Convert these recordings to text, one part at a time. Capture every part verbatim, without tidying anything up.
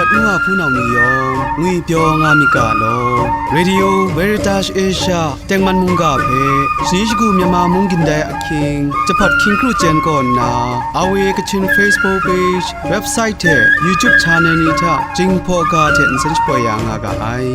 N wa hpunau ni yawng ngwipyaw nga myit ga law. Radio Veritas Asia tengman mungga hpe shani shagu Myanmar mung gindai ahkying, jahpawt hkying kru chyen kaw nna, R V A Kachin Facebook page, website hte YouTube channel ni hta Jinghpaw ga hte nsen shapoi ya nga ga ai.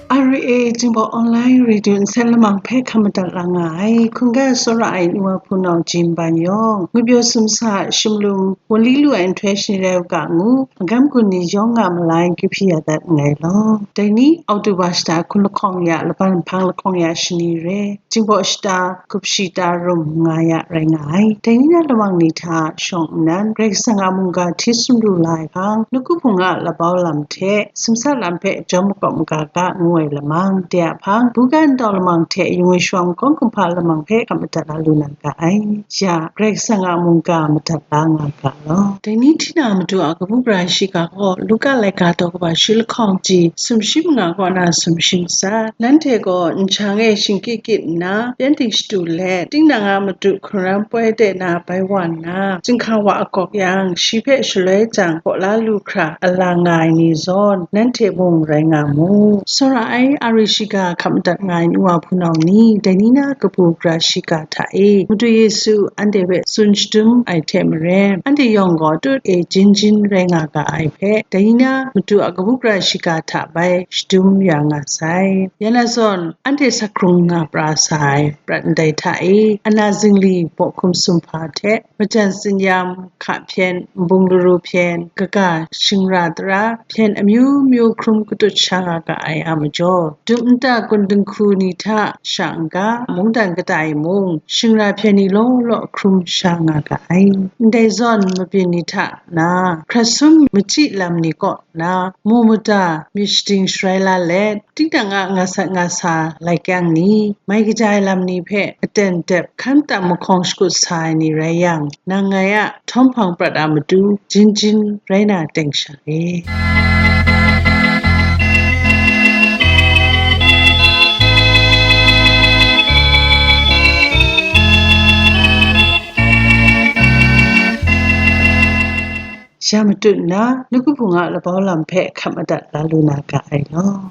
R V A Jinghpaw Online Radio nsen lamang hpe hkam madat la nga ai, hkungga tsawra ai n wa hpunau Jin Ban yawng, ngwipyaw sumsa, shimlum, wunli lu ai nhtoi shani rai u ga ngu, magam gun ni yawng a malai n kyu hpyi ya dat nngai law. Dai ni, Oktoba shata hkun lahkawng ya laban hpang lahkawng ya shani re, Jinghpaw shata, gup shi ta rum nga ya rai nga ai. Dai ni na lamang ni hta shawng nnan, Karai Kasang a mungga hti sumru la ai hpang, nawku hpung a labau lam hte, sumsat lam hpe jawm makawp maga ga ngu ai lamang, de a hpang, buga ntau lamang hte, yung ai shawng makawng kumhpa lamang hpe hkam madat la lu na ga ai. Ya, Karai Kasang a mungga madat la nga ga law. Dai ni hti na matu a kabu gara shiga gaw, Luka laika daw kaba shi lahkawng ji, sumshi manga kaw na sumshi matsat. Nanhte gaw nshang e shingkit kit nna, pyengdin shatu let, tinang a matu hkungran poi de na bai wa nna, chyinghka wa akawk yang, shi hpe shaloi jang, kaw la lu hkra a la nga ai ni zawn, nanhte mung rai nga mu. Tsawra ai, a ri shiga hkap madat nga ai n wa hpunau ni, dai ni na kabu gara shiga hta e, Madu Yesu anhte hpe tsun shadum ai hte maren, anhte yawng gaw tut e jin jin rai nga ga ai hpe, dai ni na matu a kabu gara shiga hta bai shadum ya nga sai. Ya na zawn, anhte sakrung nga pra sa ai prat ndai hta e, ana zingli baw hkum sumhpa hte, majan tsinyam, hka hpyen, nbung laru hpyen, kaga, shingra tara hpyen amyu myu hkrum katut sha nga ga ai a majaw, dum nta kun dinghku ni hta sha n-ga, mungdan kata e mung, shingra hpyen ni law law hkrum sha nga ga ai. Ndai zawn mabyin ni hta na, hkrat sum machyi lam ni kaw na, mu mada myit shading sharai la let, tinang a nga sat nga sa lai kyang ni, mai kaja ai lam ni hpe aten dep hkan tam mahkawng shakut sa ai ni rai yang, nang ngai a htawm hpang prat a matu jin jin rai na teng sha e. Ya matut nna, nawku hpung a labau lam hpe hkap madat la lu na ga ai law.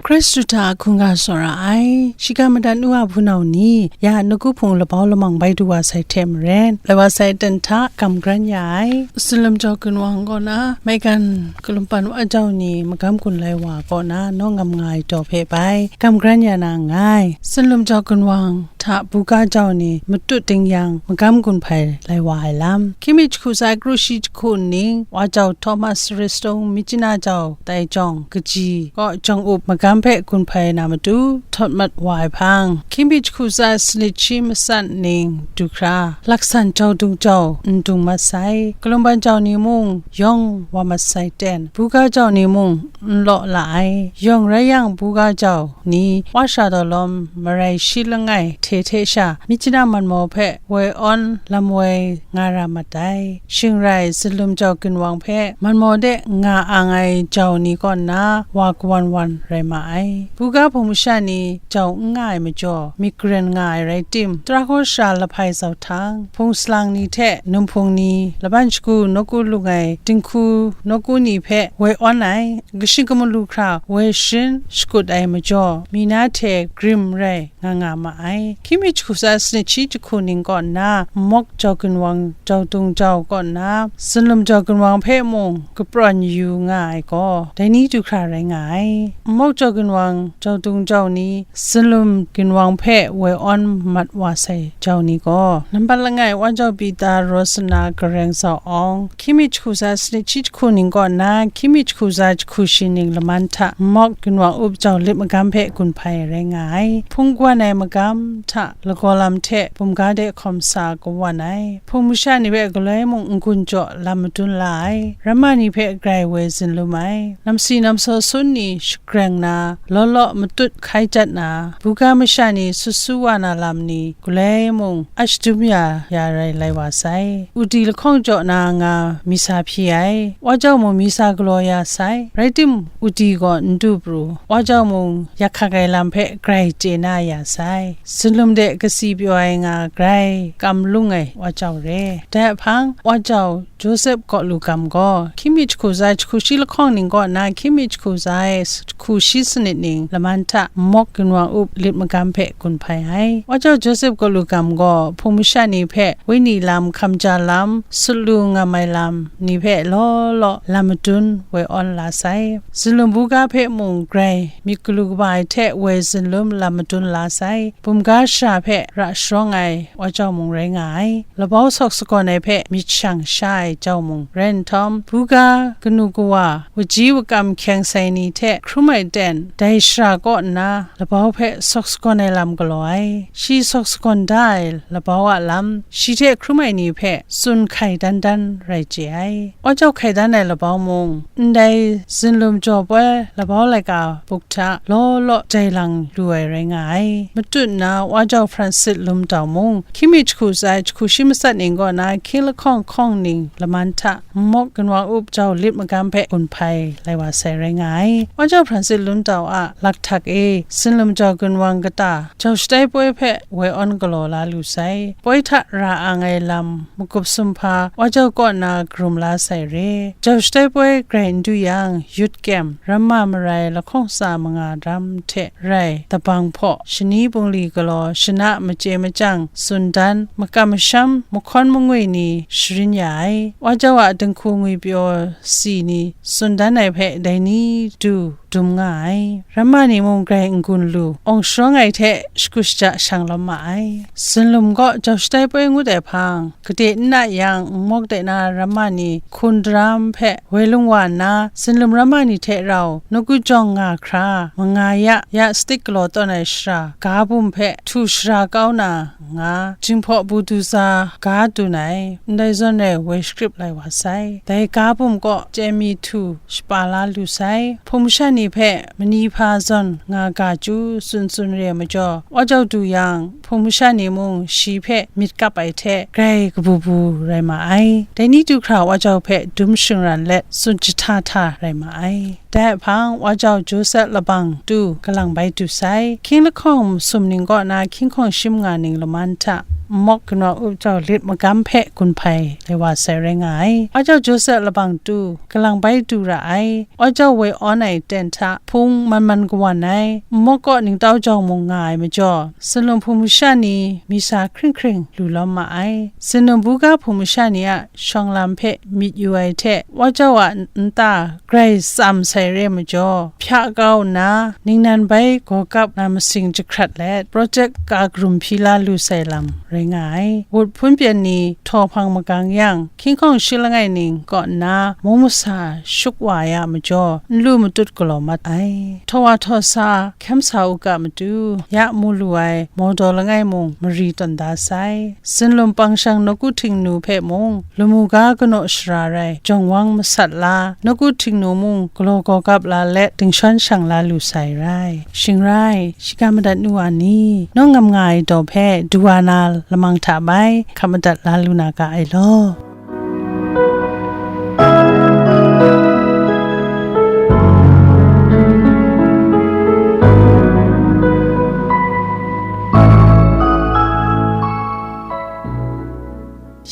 Hkristu hta hkungga tsawra ai, shiga madat nu a hpunau ni, ya nawku hpung labau lamang bai du wa sai hte maren, lai wa sai aten hta gam gran ya ai. Tsinlum jau ginwang kaw na, maigan kalum pan wa jau ni magam gun lai wa kaw na, nawng ngam nga ai daw hpe bai, gam gran ya na nngai. Tsinlum jau ginwang hta buga jau ni matut ting yang, magam gun hpai lai wa ai lam. Hkying mi jahku tsa kru shi jahku ning, wa jau Thomas Ristone, Myitkyina jau tai jawng kaji kaw jawng up magam hpe gun hpai na matu, htawt mat wa ai hpang, hkying mi jahku tsa sanit shi matsat ning du hkra, laksan jau dung jau n dung mat sai, kalum ban jau ni mung yawng wa mat sai ten, buga jau ni mung n law la ai. Yawng rai yang, buga jau ni wa sha daw lawm marai shi langai hte hte sha, Myitkyina manmaw hpe woi awn lam woi nga ra mat ai. Shing rai, Tsinlum jau ginwang hpe manmaw de nga ang ai jau ni kaw nna wa kawan wan rai ma ai. Buga hpung masha ni jau n nga ai majaw, myit garen nga ai rai tim, tara kaw sha lahpai zau htang, hpung salang ni hte num hpung ni, laban shagu nawku lung ai dinghku nawku ni hpe woi awn ai, kashin kamalu hkra woi sharin shakut ai majaw, mi na hte grim rai nga nga ma ai. Hkying mi jahku tsa sanit shi jahku ning kaw nna, nmawk jau ginwang jau dung jau kaw nna, Tsinlum jau ginwang hpe mung kaprawn yu nga ai gaw, dai ni du hkra rai nga ai. Nmawk jau ginwang jau dung jau ni, Tsinlum ginwang hpe woi awn mat wa sai jau ni gaw, nambat langai wa jau Pita Rosana Gareng Zau Awng, hkying mi jahku tsa sanit shi jahku ning kaw nna, hkying mi jahku tsa jahku shi ning laman hta nmawk ginwang up jau lit magam hpe gun hpai rai nga ai. Hpung gwan ai magam, hta lagaw lam hte bumga de hkawm sa kawan ai. Hpung masha ni hpe galoi mung n-gun jaw lam madun la ai. Ramma ni hpe grai woi zin lum ai. Namsi namsaw sun ni shagreng na, law law matut hkai jat na, buga masha ni sut su wa na lam ni galoi mung a shadum ya ya rai lai wa sai. Udi lahkawng jaw na nga misa hpyi ai. Wa jau mung misa galaw ya sai. Rai tim, udi gaw n du pru. Wa jau mung yak hkak ai lam hpe grai chye na ya sai. Zunlum de kasi pyaw ai nga grai kam lung ai wa jau re. Dai hpang, wa jau Josep kaw lu gam gaw, hkying mi jahku za ai jahku shi lahkawng ning kaw na hkying mi jahku za ai jahku shi sanit ning laman hta nmawk ginwang up lit magam hpe gun hpai ai. Wa jau Josep kaw lu gam gaw, hpung masha ni hpe wenyi lam, hkamja lam, sut lu ngam ai lam ni hpe law law lam madun woi awn la sai. Zunlum buga hpe mung grai myit galu kaba ai hte woi zunlum lam madun la sai. Bumga shara hpe ra sharawng ai wa jau mung rai nga ai. Labau sawk sagawn ai hpe myit shang sha ai jau mung rai nhtawm, buga kanu kawa, waji wakam hkyeng sai ni hte hkrum ai ten, dai shara kaw nna labau hpe sawk sagawn ai lam galaw ai. Shi sawk sagawn da ai labau a lam, shi hte hkrum ai ni hpe tsun hkai dan dan rai chye ai. Wa jau hkai dan ai labau mung, ndai zunlum jaw poi labau laika buk hta law law jai lang lu ai rai nga ai. Matut nna wa jau Francis Lum Tau mung, hkying mi jahku za ai jahku shi matsat ning kaw na hkying lahkawng hkawng ning laman hta nmawk ginwang up jau lit magam hpe gun hpai lai wa sai rai nga ai. Wa jau Francis Lum Tau a lakhtak e zunlum jau ginwang kata jau shatai poi hpe woi awn galaw la lu sai. Poi hta ra ang ai lam magup sumhpa wa jau kaw na karum la sai re. Jau shatai poi grai n du yang, yut kyem, ramma marai lahkawng tsa manga ram hte rai, dabang hpaw, shani bungli galaw, shana machye machyang, tsun dan, makam masham, mahkawn mangwi ni sharin ya ai. Wa jau a dinghku ngwipyaw si ni tsun dan ai hpe dai ni du dum nga ai. Ramma ni mung grai n-gun lu, awng sharawng ai hte shakut shaja shang lawm ma ai. Zunlum gaw jau shatai poi ngut ai hpang, gade n na yang, nmawk de na ramma ni hkun daram hpe woi lung wa nna, zunlum ramma ni hte rau nawku jawng nga hkra, manga ya, ya sadik galaw tawn ai shara, ga bum hpe htu shara kau na nga, Jinghpaw Buduza ga dun ai, ndai zawn e woi shakrip lai wa sai. Dai ga bum kaw chye mi htu shapa la lu sai. Hpung masha ni hpe mani hpa zawn nga ga chyu tsun tsun re ai majaw, wa jau du yang, hpung masha ni mung shi hpe myit kap ai hte grai kabu bu rai ma ai. Dai ni du hkra wa jau hpe dum shingran let tsun jahta hta rai ma ai. Dai hpang, wa jau Josep labang tu kalang bai du sai. Hkying lahkawng masum ning kaw na hkying hkawng shim nga ning laman hta nmawk ginwang up jau lit magam hpe gun hpai lai wa sai rai nga ai. Wa jau Josep labang tu kalang bai du ra ai. Wa jau woi awn ai ten hta hpung man man kawan ai, nmawk kaw ningtau jawng mung nga ai majaw, zunlum hpung masha ni misa hkring hkring lu lawm ma ai. Zunlum buga hpung masha ni a shawng lam hpe myit yu ai hte, wa jau a nta grai tsam sai re majaw, hpya kau nna, ningnan bai gaw kap na masing jahkrat let, projek ka karum hpyi la lu sai lam rai nga ai. Wut hpun pyen ni htaw hpang magang yang, hkying hkawng shi langai ning kaw nna mung masa shuk wa ai a majaw, n lu matut galaw mat ai. Htaw wa htaw sa, hkyem sa u ga matu, ya mu lu ai mawdaw langai mung mari tawn da sai. Zunlum pang shang nawku htingnu hpe mung, lamu ga kanaw shara rai, jawng wang masat la, nawku htingnu mung galaw gaw gap la let, dingshawn shang la lu sai rai. Shing rai, shiga madat nu wa ni, nawng ngam nga ai daw hpe du wa na lamang hta bai, hkap madat la lu na ga ai law.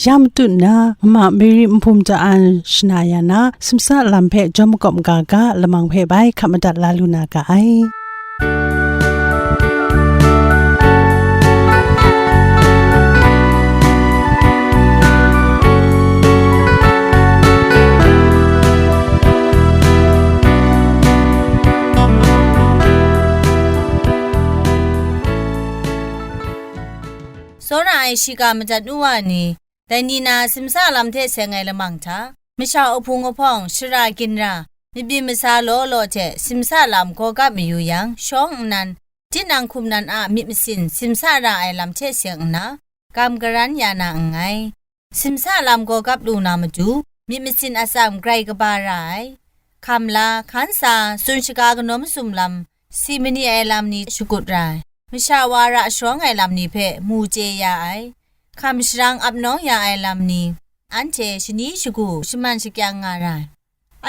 Ya matut nna, mama Mary Nhpum Cha An shana ya na, simsa lam hpe jawm makawp maga ga, lamang hpe bai hkap madat la lu na ga ai. Tsawra ai shiga madat nu wa ni, dai ni na simsa lam hte seng ai lamang hta, masha uhpung uhpawng, shara ginra, mabyin masa law law hte simsa lam gaw gap mayu yang, shawng nnan, tinang hkum nan a myit masin simsa ra ai lam hte seng nna, gam garan ya na nngai. Simsa lam gaw gap lu na matu, myit masin atsam grai kaba ra ai, hkam la, hkan sa, tsun shaga kanawn masum lam, si mani ai lam ni shakut ra ai, masha wa ra sharawng ai lam ni hpe mu chye ya ai, hkam sharang ap nawng ya ai lam ni, anhte shani shagu shaman shakyang nga ra ai.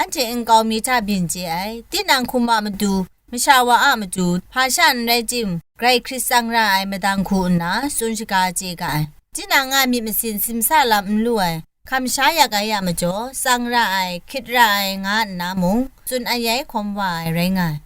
Anhte nkau mi hta byin chye ai, tinang hkum a matu, masha wa a matu, hpa sha n rai tim, grai hkrit tsang ra ai madang hku nna tsun shaga chye ga ai. Tinang a myit masin simsa lam n lu ai, hkam sha yak ai a majaw, tsang ra ai, hkrit ra ai, nga nna mung, tsun ayai hkawm wa ai rai nga ai.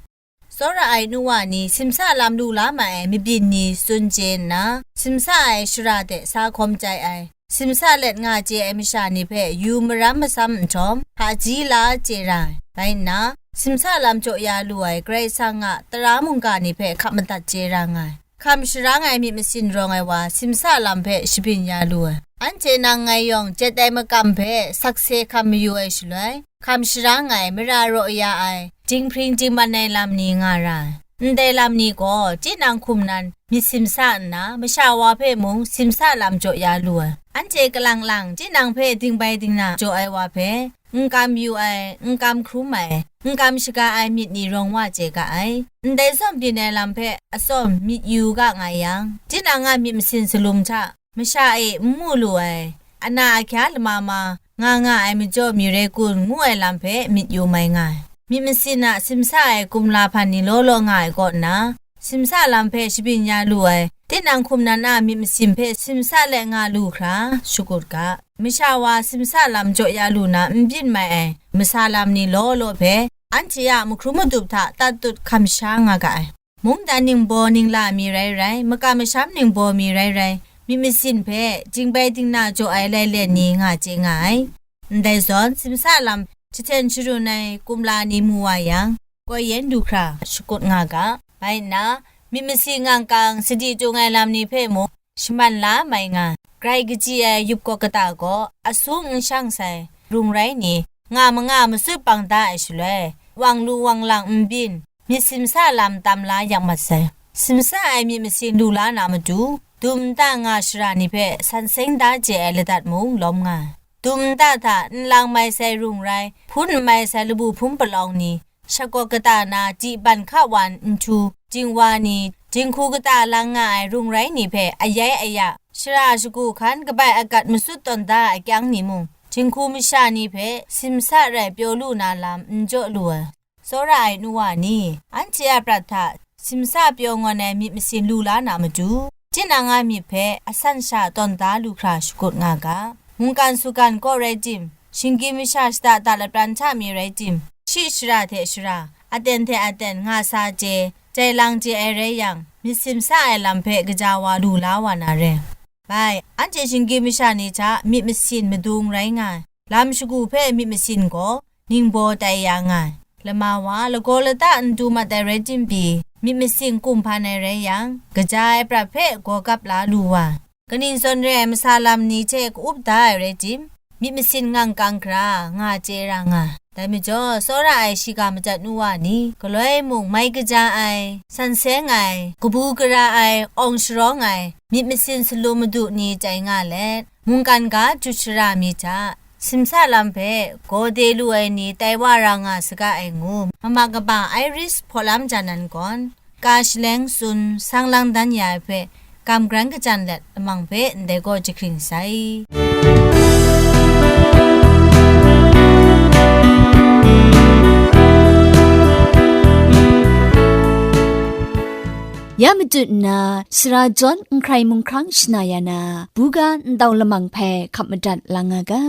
Tsawra ai nu wa ni simsa lam lu la ma ai mabyin ni tsun chye nna, simsa ai shara de sa hkawm chyai ai, simsa let nga chye ai masha ni hpe yu maram masam nhtawm, hpaji la chye ra ai. Rai nna, simsa lam jaw ya lu ai Karai Kasang a tara mungga ni hpe hkap madat chye ra nga ai. Hkam sharang ai myit masin rawng ai wa simsa lam hpe shabyin ya lu ai. Anhte nang ngai yawng jet ai makam hpe sakse hkam mayu ai shaloi, hkam sharang ai, mara raw ya ai, dinghpring dingman ai lam ni nga ra ai. Ndai lam ni gaw tinang hkum nan myit simsa nna, masha wa hpe mung simsa lam jaw ya lu ai. Anhte kalang lang tinang hpe dingbai dingna jaw ai wa hpe, n kam yu ai, n kam hkrum ai, n kam shaga ai myit ni rawng wa chye ga ai. Ndai zawn byin ai lam hpe atsawm myit yu ga nga yang, tinang a myit masin salum hta, masha e n mu lu ai, ana ahkya lama ma nga nga ai majaw mi rai kun, ngu ai lam hpe myit yu mai nga ai. Myit masin a simsa ai kumla hpan ni law law nga ai kaw nna, simsa lam hpe shabyin ya lu ai, tinang hkum nan a myit masin hpe simsa let nga lu hkra shakut ga. Masha wa simsa lam jaw ya lu na n byin mai ai masa lam ni law law hpe, anhte a mahkrum madup hta tatut hkam sha nga ga ai. Mungdan ningbaw ningla mi rai rai, makam masham ningbaw mi rai rai, myit masin hpe dingbai dingna jaw ai lailen ni nga chye nga ai. Ndai zawn, simsa lam jahten sharun ai kumla ni mu wa yang, koi yen du hkra shakut nga ga. Bai nna, myit masin ngang kang sadi tung ai lam ni hpe mung, shaman la mai nga, grai kaji ai yupkaw kata gaw asu n shang sai rung rai ni, nga manga matsut pang da ai shaloi, wang lu wang lang n byin, myit simsa lam tam la yak mat sai. Simsa ai myit masin lu la na matu, dum nta nga shara ni hpe san seng da chye ai ladat mung lawm nga ai. Dum nta hta nlang mai sai rung rai, hpun n mai sai labu hpun palawng ni, shakaw kata na, di ban hka wan nhtu, dingwa ni, dinghku kata lang nga ai rung rai ni hpe ayai aya, shara shagu hkan kabai agat matsut tawn da ai akyang ni mung, dinghku masha ni hpe simsa rai pyaw lu na lam n jaw lu ai. Tsawra ai nu wa ni, anhte a prat hta simsa pyaw ngawn ai myit masin lu la na matu, tinang a myit hpe asan sha tawn da lu hkra shakut nga ga. Mungkan sugan kaw rai tim, shinggyim masha shada da lapran hta mi rai tim, shi shara hte shara, aten hte aten nga sa chye, jai lang chye ai rai yang, myit simsa ai lam hpe kaja wa lu la wa na re. Bai, anhte shinggyim masha ni hta myit masin madung rai nga ai. Lam shagu hpe myit masin gaw ningbaw tai ya nga ai. Lama wa lagaw lata n du mat ai rai tim pyi, myit masin kumhpan ai rai yang, kaja ai prat hpe gaw gap la lu wa ai. Kaning zawn re ai masa lam ni hte ka-up da ai rai tim, myit masin ngang kang hkra nga chye ra nga ai. Dai majaw, tsawra ai shiga madat nu wa ni, galoi mung mai kaja ai, san seng ai, kabu gara ai, awng sharawng ai, myit masin salum madu ni tai nga let, mungkan ga jut shara mi hta, simsa lam hpe gaw de lu ai ni tai wa ra nga saga ai ngu, mama kaba Iris Hpawlam Janan gawn, ka shaleng tsun sang lang dan ya ai hpe, kam gran kajan let lamang hpe ndai gaw jahkring sai. Ya matut nna, sara jawn n hkrai mung hkrang shana ya na, buga ndau lamang hpe hkap madat lang nga ga.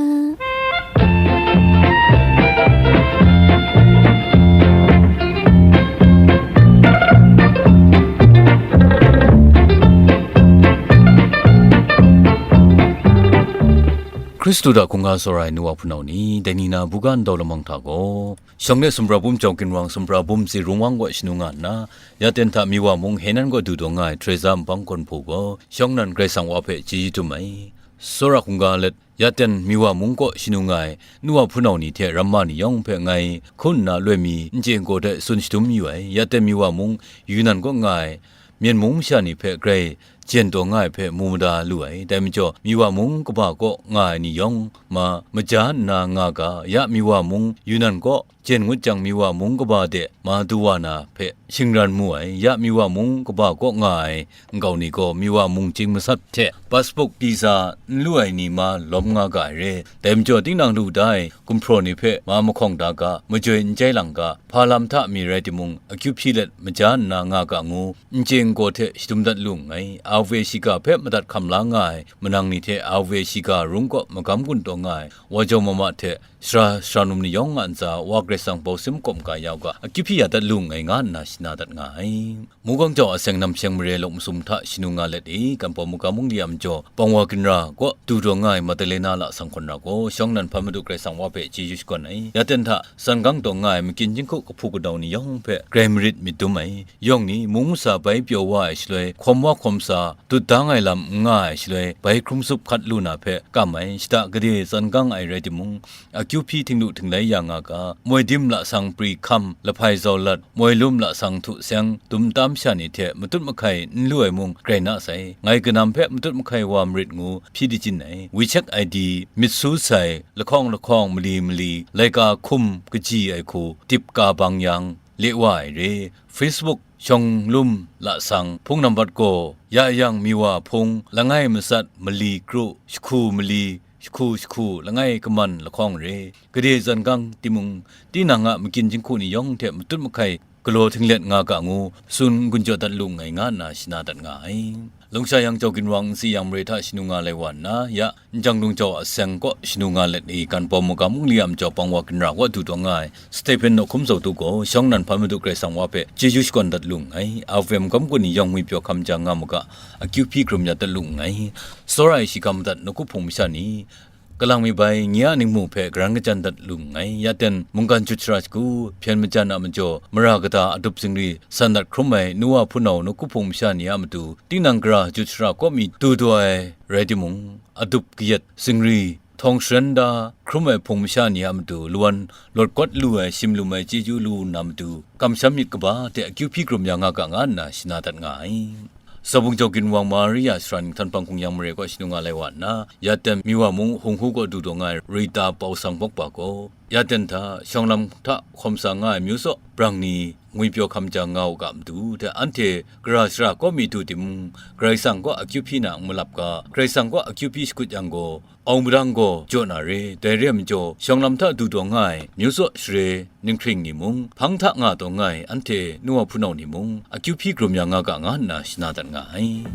Hkristu hta hkungga tsawra ai nu wa hpunau ni, dai ni na buga ndau lamang hta gaw, shawng de sumra bum jau ginwang sumra bum tsi rungwang kaw shanu nga nna, ya ten hta mi wa mung Henan kaw du taw nga ai Teresa nbang gawn hpaw gaw, shawng nan Karai Kasang wa hpe chyeju dum ai. Tsawra hkungga let, ya ten mi wa mung kaw shanu nga ai nu wa hpunau ni hte ramma ni yawng hpe ngai hkun nna loi mi n chye n gaw hte tsun shadum yu ai. Ya ten mi wa mung Yunan kaw nga ai Myen mung masha ni hpe grai jen taw nga ai hpe mu mada lu ai. Dai majaw, Miwa mung kaba kaw nga ai ni yawng ma, maja nna nga ga, ya Miwa mung Yunnan kaw jen ngut jang, Miwa mung kaba de ma du wa na hpe shingran mu ai. Ya Miwa mung kaba kaw nga ai nkau ni gaw, Miwa mung chying masat hte passport, visa n lu ai ni ma lawm nga ga ai re. Dai majaw, tinang lu da ai gumhpraw ni hpe ma mahkawng da ga, majoi n jai lang ga, hpa lam hta mi rai timung, akyu hpyi let maja nna nga ga ngu, n chye n gaw hte shadum dat lu nngai. Awe shiga hpe madat hkam la nga ai manang ni hte awe shiga rung kaw magam gun taw nga ai wa jau mama hte sara sara num ni yawng a ntsa Wa Karai Kasang bau sim makawp maga ya u ga, akyu hpyi ya dat lu nngai, nga nna shana dat nga ai. Mungkang jau a seng nam sheng mare lawk masum hta shanu nga let i, Kanpawng Muga Mungli a majaw Pawngwa Ginra kaw du taw nga ai Madalena lasang hkawn ra gaw, shawng nnan hpa Madu Karai Kasang Wa hpe chyeju shakawn ai. Ya ten hta, Zangang taw nga ai makyin jinghku kahpu kanau ni yawng hpe grai marit myit dum ai. Yawng ni, mung masa bai pyaw wa ai shaloi, hkawm wa hkawm sa, dut dang ai lam n nga ai shaloi, bai hkrum sup hkat lu na hpe kam ai, shada gade Zangang ai rai timung, akyu hpyi htinglu htinglai ya nga ga, moi dim lasang pri hkam, lahpai zau lat, moi lum lasang htu seng, dum tam sha ni hte matut mahkai n lu ai mung grai na sai, ngai kanam hpe matut mahkai wa marit ngu hpyi dachin ai. WeChat I D, myit su sai, lahkawng lahkawng, mali mali, laika hkum kaji ai hku, tip ka bang yang, le wa ai re. Facebook shawng lum lasang, hpung nambat gaw, ya yang Miwa hpung, langai matsat, mali kru, jahku mali, jahku jahku, langai kaman lahkawng re. Gade Zangang timung, tinang a makyin jinghku ni yawng hte matut mahkai galaw htinglet nga ga ngu, tsun n-gun jaw dat lu nngai, nga nna shana dat nga ai. Lungsha yang jau ginwang nsi yang mare hta shanu nga lai wa nna, ya, Njang Lung jau a seng kaw shanu nga let i, Kanpawng Muga Mungli a majaw Pawngwa Ginra kaw du taw nga ai Stephen Nawhkum Zawtu gaw, shawng nnan hpa Madu Karai Kasang Wa hpe chyeju shakawn dat lu nngai. Awe magam gun ni yawng ngwi pyaw hkam ja nga mu ga, akyu hpyi hkrum ya dat lu nngai. Tsawra ai shiga madat nawku hpung masha ni, kalang mi bai nye a ningmu hpe karan kajan dat lu nngai. Ya ten, mungkan jut shara shagu, hpyen majan a majaw, mara kata adup zingri san dat hkrum ai nu wa hpunau nawku hpung masha ni a matu, tinang gara jut shara kaw mi du taw ai rai timung, adup kayat zingri htawng sharan da hkrum ai hpung masha ni a matu, lawan lawt kawt lu ai, shim lum ai chyeju lu nna matu, kamsham myit kaba hte akyu hpyi hkrum ya nga ga, nga nna shana dat nga ai. Zabung jau ginwang Maria shara nhtawm hpang hkung yang mare kaw shanu nga lai wa nna, ya ten Miwa mung Hunghu kaw du taw nga ai Rita Pau Sang Bawk Pa gaw, ya ten hta shawng lam hta hkawm sa nga ai myu tsaw brang ni ngwi pyaw hkam ja nga u ga matu hte, anhte gara shara kaw mi du timung, Karai Kasang kaw akyu hpyi na n malap ga, Karai Kasang kaw akyu hpyi shakut yang gaw, awng madang gaw jaw na re. Dai re ai majaw, shawng lam hta du taw nga ai myu tsaw share ninghkring ni mung, hpang hta nga taw nga ai anhte nu wa hpunau ni mung, akyu hpyi hkrum ya nga ga, nga nna shana dat nga ai.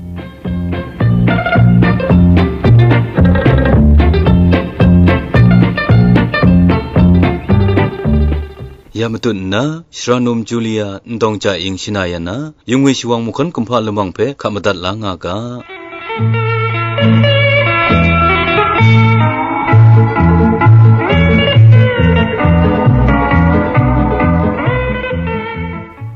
Ya matut nna, Sharanum Julia Ndawng Ja Ing shana ya na, Yungwi shawang mahkawn kumhpa lamang hpe hka madat la nga ga.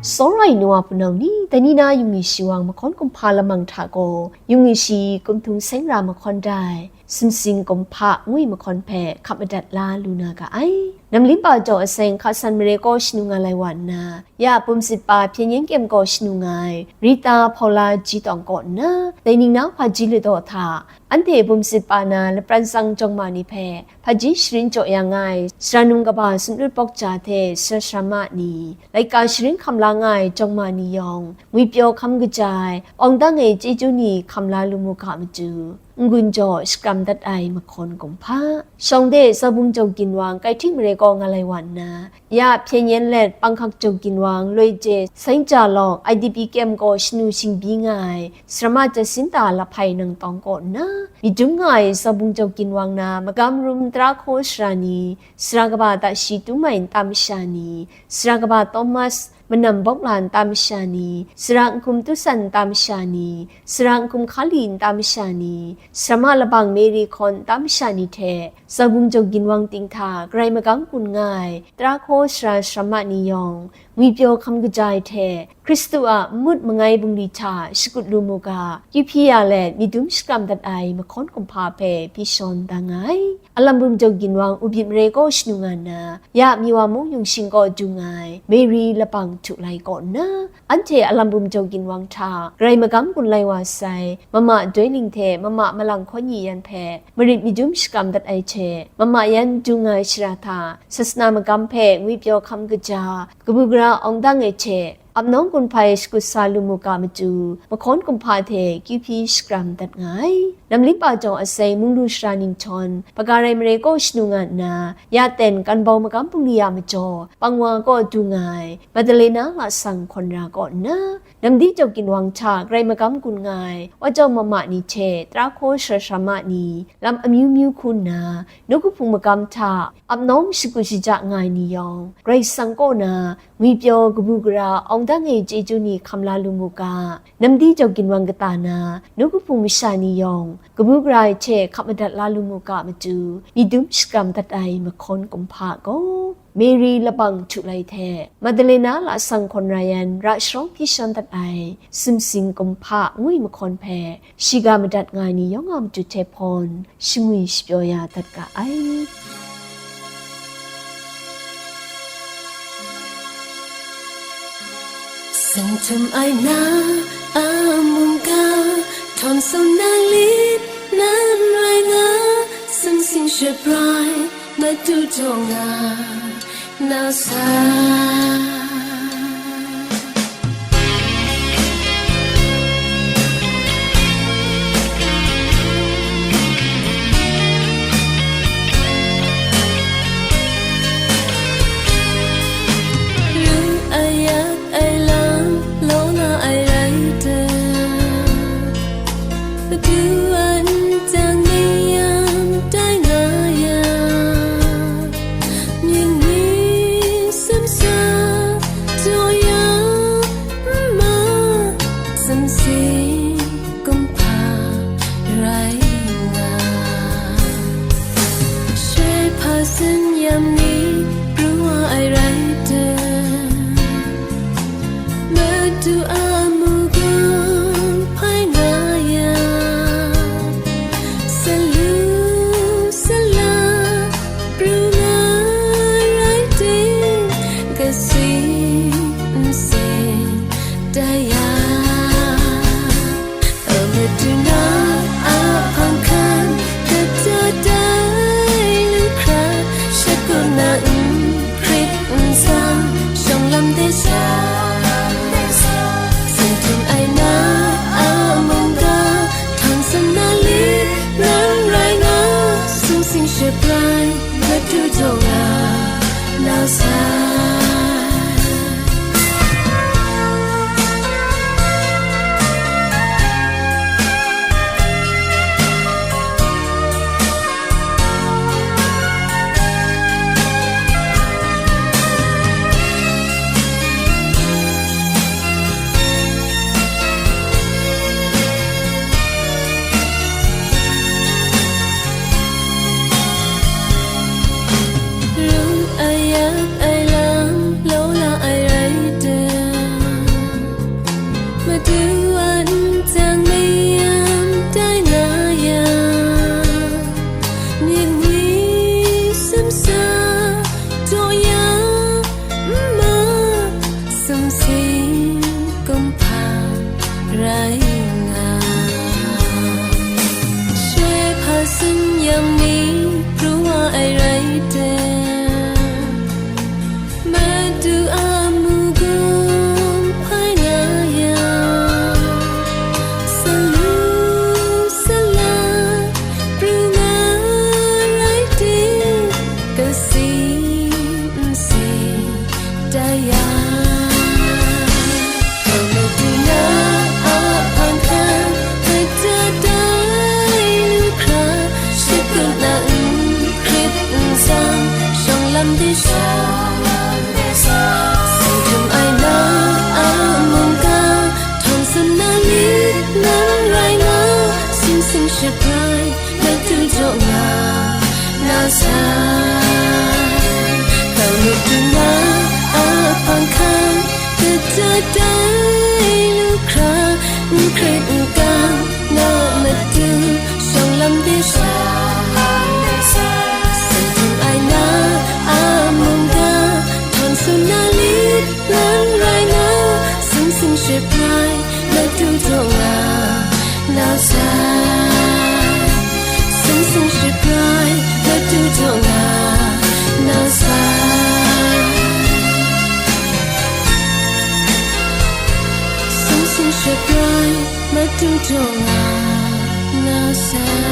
Tsawra ai nu wa hpunau ni, dai ni na Yungwi shawang mahkawn kumhpa lamang hta gaw, Yungwi shi kumhtung seng ra mahkawn dai, sumsing kumhpa ngwi mahkawn hpe hka madat la lu na ga ai. Namlimpa jaw a seng hka san mare kaw shanu nga lai wa nna, ya bumsit pa hpyen yen kyem kaw shanu nga ai, Rita Hpaula Ji Tawng kaw nna, dai ning na hpaji ladaw hta, anhte bumsit pa na lapran tsang jawng ma ni hpe, hpaji sharin jaw ya nga ai, Sharanum kaba sumlut bawk ja hte sara sara ma ni, laika sharin hkam la nga ai jawng ma ni yawng, ngwi pyaw hkam kaja ai, awng dang ai chyeju ni hkam la lu mu ga matu, n-gun jaw shakram dat ai mahkawn kumhpa. Shawng de Zabung jau ginwang Kaihting mare kaw nga lai wa nna, ya hpyen yen let panghkak jau ginwang loi je Saint Jalawng I D P camp kaw shanu shingbyi nga ai, Sarama Jacinta Lahpai Nang Tawng kaw nna, myit dum nga ai Zabung jau ginwang na magam rum tara hkaw sara ni, sara kaba ta shi tum ai nta masha ni, sara kaba Thomas Manam Bawk La nta masha ni, sara Nhkum Tu San nta masha ni, sara Nhkum Hkali nta masha ni, Sarama Labang Mary Hkawn nta masha ni hte, Zabung jau ginwang ting hta karai magang kun nga ai, tara hkaw sara sarama ni yawng, ngwi pyaw hkam kaja ai hte, Hkristu a n mut mangai bungli hta shakut lu mu ga, kyu hpyi ya let myit dum shakram dat ai mahkawn kumhpa hpe hpyi shawn da nga ai. Alam bum jau ginwang Ubit mare kaw shanu nga nna, ya Miwa mung yung shing kaw du nga ai, Mary Labang Htu Lai kaw nna, anhte a lam bum jau ginwang hta grai magam gun lai wa sai, mama doi ling hte mama malang hkawn ni yan hpe marit madum shakram dat ai hte, mama yan dung ai shara hta sasana magam hpe ngwipyaw hkam kaja, kabu gara awng dang ai hte, ap nawng gun hpai shakut sa lu mu ga matu, mahkawn kumhpa hte kyu hpyi shakram dat nga ai. Namlimpa jawng asai munglu shara ninghtawm, hpaga rai mare kaw shanu nga nna, ya ten kanbau magam bungli a majaw, pangwa kaw du nga ai, Madalena lasang hkawn ra kaw nna, namdi jau ginwang hta grai magam gun nga ai, wa jau mama ni hte, tara hkaw shara shara ma ni, lam amyu myu hku nna, nawku hpung magam hta, ap nawng shakut shaja nga ai ni yawng, Karai Kasang kaw na, ngwipyaw kabu gara, awng dang e chyeju ni hkam la lu mu ga, namdi jau ginwang kata na, nawku hpung masha ni yawng, kabu gara ai hte hkap madat la lu mu ga matu, myit dum shakram dat ai mahkawn kumhpa gaw, Mary labang htu lai hte, Madalena lasang hkawn ra yan ra sharawng hpyi shan dat ai, sumsing kumhpa ngu ai mahkawn hpe, shiga madat nga ai ni yawng a matu hte hpawn, shangwi shapyaw ya dat ga ai. Sing htum ai na a mungga, htawn sung na lit nan rai nga, sing sing shabrai matu jaw nga, nau sa. Lu ai yak ai lam, law la ai rai ta, madu an jang ni yan tai nga ya, mying ni sam sa jaw ya, ma sam si kumhpa rai nga. Shai hpa sin yam ni pru wa ai rai ta, madu a mungga hpai nga ya, salu sala pru nga rai ting, kasi nsin daya. Amadu na a hpang hkan, kata dai lu hkra, shat kaw na n hkrit n sa, shawng lam de sa, Shaprai matu htawng nga na sai.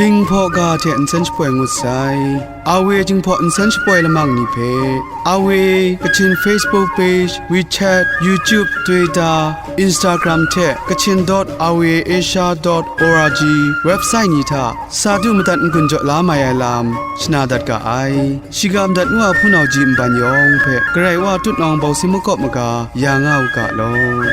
Jinghpaw ga hte nsen shapoi ngut sai. Awe Jinghpaw nsen shapoi lamang ni hpe, Awe Kachin Facebook page, WeChat, YouTube, Twitter, Instagram hte Kachin dot awe asia dot org website ni hta sa du madat n-gun jaw la mai ai lam shana dat ga ai. Shiga madat nu a hpunau ji nban yawng hpe Karai Wa tutnawng bawsin makawp maga ya nga u ga law.